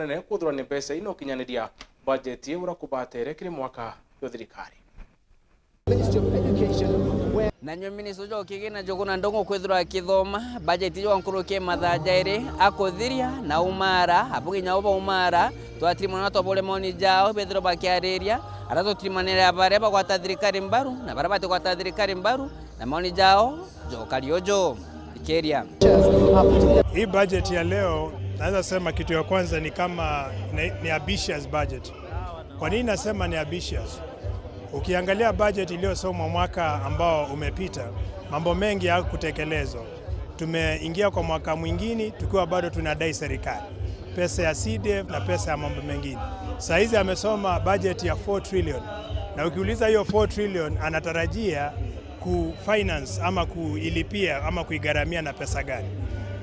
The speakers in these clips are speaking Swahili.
Munene kuthurania mbeca ino kinyaniria bajeti ura kubatere kiri mwaka yo thirikari. Nanywe minista ucio ukigina Njuguna Ndung'u kwithirwa akithoma bajeti yo nkurukie mathaa jairi akuthiria na umara apo nginya uba umara twatirimana twabore maoni jao bethirwa bakiariria aria tutirimanire baria bagwata thirikari mbaru na baria batigwata thirikari mbaru na maoni jao jokariojo ikeria. Hii budget ya leo, naweza sema kitu ya kwanza ni kama ni ambitious budget. Kwa nini nasema ni ambitious? Ukiangalia budget iliyosomwa mwaka ambao umepita, mambo mengi hayakutekelezwa. Tumeingia kwa mwaka mwingine tukiwa bado tunadai serikali pesa ya CDF na pesa ya mambo mengine. Saa hizi amesoma budget ya 4 trillion, na ukiuliza hiyo 4 trillion anatarajia kufinance ama kuilipia ama kuigharamia na pesa gani?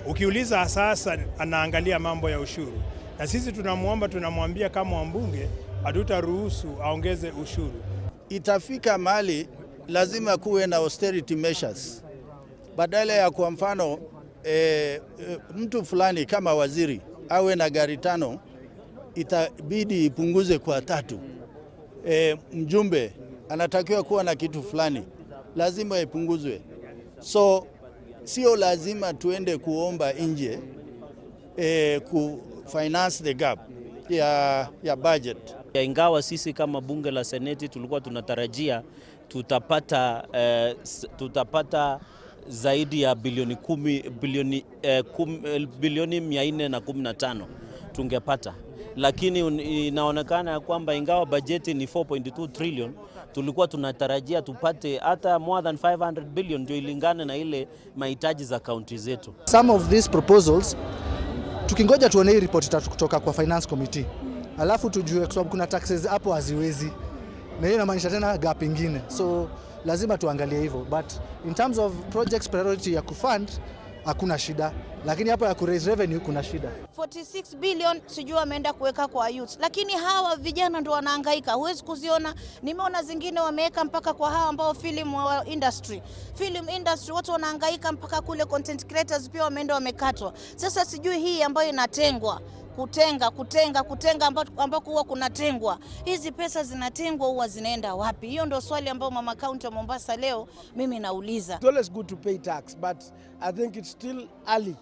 Ukiuliza sasa, anaangalia mambo ya ushuru, na sisi tunamwomba, tunamwambia kama wambunge, hatutaruhusu aongeze ushuru. Itafika mahali lazima kuwe na austerity measures, badala ya kwa mfano mtu fulani kama waziri awe na gari tano, itabidi ipunguze kwa tatu. Mjumbe anatakiwa kuwa na kitu fulani, lazima ipunguzwe. So sio lazima tuende kuomba nje ku finance the gap ya budget. Ingawa sisi kama bunge la seneti tulikuwa tunatarajia tutapata zaidi ya bilioni 10, bilioni 415 tungepata, lakini inaonekana ya kwamba ingawa bajeti ni 4.2 trillion, tulikuwa tunatarajia tupate hata more than 500 billion ndio ilingane na ile mahitaji za kaunti zetu. Some of these proposals, tukingoja tuone hii report tatu kutoka kwa finance committee, alafu tujue, kwa sababu kuna taxes hapo haziwezi, na hiyo inamaanisha tena gap ingine, so lazima tuangalie hivyo, but in terms of projects, priority ya kufund hakuna shida, lakini hapo ya kuraise revenue kuna shida. 46 billion sijui wameenda kuweka kwa youth, lakini hawa vijana ndo wanahangaika, huwezi kuziona. Nimeona zingine wameweka mpaka kwa hawa ambao film wa industry, film industry watu wanahangaika mpaka kule content creators pia wameenda wamekatwa. Sasa sijui hii ambayo inatengwa kutenga kutenga kutenga ambako huwa kunatengwa, hizi pesa zinatengwa huwa zinaenda wapi? Hiyo ndio swali ambayo mama kaunti ya Mombasa leo mimi nauliza. It's always good to pay tax, but I think it's still early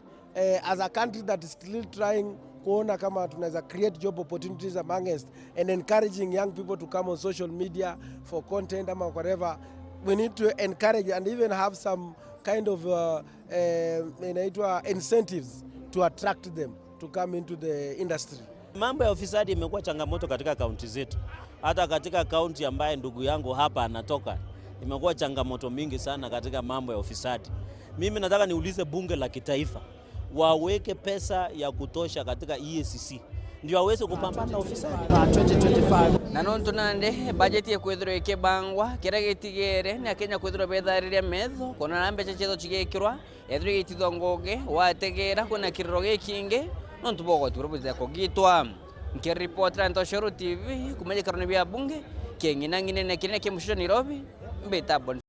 as a country that is still trying kuona kama tunaweza create job opportunities among us and encouraging young people to come on social media for content ama whatever. We need to encourage and even have some kind of inaitwa incentives to attract them to come into the industry. Mambo ya ufisadi imekuwa changamoto katika kaunti zetu, hata katika kaunti ambaye ndugu yangu hapa anatoka, imekuwa changamoto mingi sana katika mambo ya ufisadi. Mimi nataka niulize bunge la kitaifa waweke pesa ya kutosha katika EACC ndio waweze kupambana na ufisadi. Na nontu nande bajeti ekwithirwa ikibangwa kiria gitigere ni akenya kwithirwa bethariria metho kuona na mbeca cietho cigikirwa ethirwa igitithwa ngugi wategera kwina kiriro gikingi nontu bwa ugoti buria butite kugitwa. Nkiripotera Ntoshoro TV kuma gikaroni bia bunge king'inang'inene kinene kia mucicio Nairobi mbita.